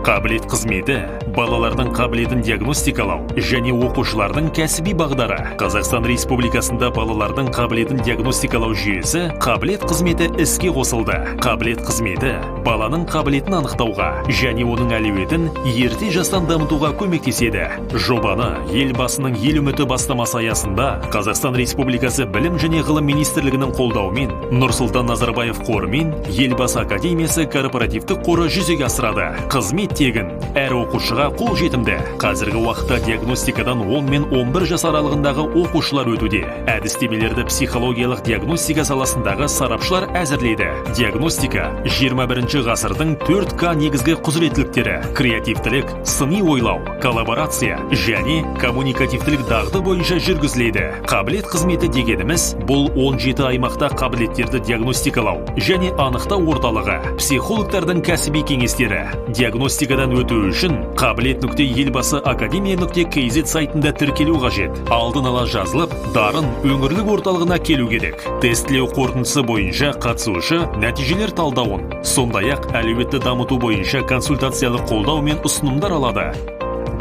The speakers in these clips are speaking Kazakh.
Қабілет қызметі – балалардың қабілетін диагностикалау және оқушылардың кәсіби бағдары. Қазақстан Республикасында балалардың қабілетін диагностикалау жүйесі «Қабілет қызметі» іске қосылды. Қабілет қызметі баланың қабілетін анықтауға және оның әлеуетін ерте жастан дамытуға көмектеседі. Жобаны Елбасының «Ел үміті» бастамасы аясында Қазақстан Республикасы Білім және ғылым министрлігінің қолдауымен Нұрсұлтан Назарбаев қоры мен Елбасы академиясы корпоративтік қоры жүзеге асырады. Қызмет тегін, әр оқушыға қолжетімді. Қазіргі уақытта диагностикадан 10 мен 11 жас аралығындағы оқушылар өтуде. Әдістемелерді психологиялық диагностика саласындағы сарапшылар әзірлейді. Диагностика 21 ғасырдың 4К негізгі құзыреттіліктері: креативтілік, сыни ойлау, коллаборация және коммуникативтілік дағды бойынша жүргізіледі. Қабілет қызметі дегеніміз – бұл 17 аймақта қабілеттерді диагностикалау және анықтау орталығы, психологтардың кәсіби кеңестері. Диагностикадан өту үшін қабілет.елбасыакадемия.kz сайтында тіркелу қажет. Алдын ала жазылып, Дарын өңірлік орталығына келу керек. Тестілеу қорытындысы бойынша қатысушы нәтижелер талдауын, сондай ақ әлеуетті дамыту бойынша консультациялық қолдау мен ұсынымдар алады.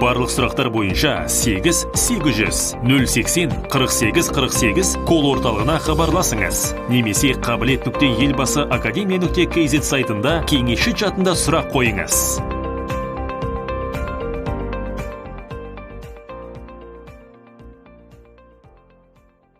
Барлық сұрақтар бойынша 8 800 080 48 48 колл орталығына хабарласыңыз немесе қабілет.елбасыакадемия.kz сайтында кеңесші чатында сұрақ қойыңыз.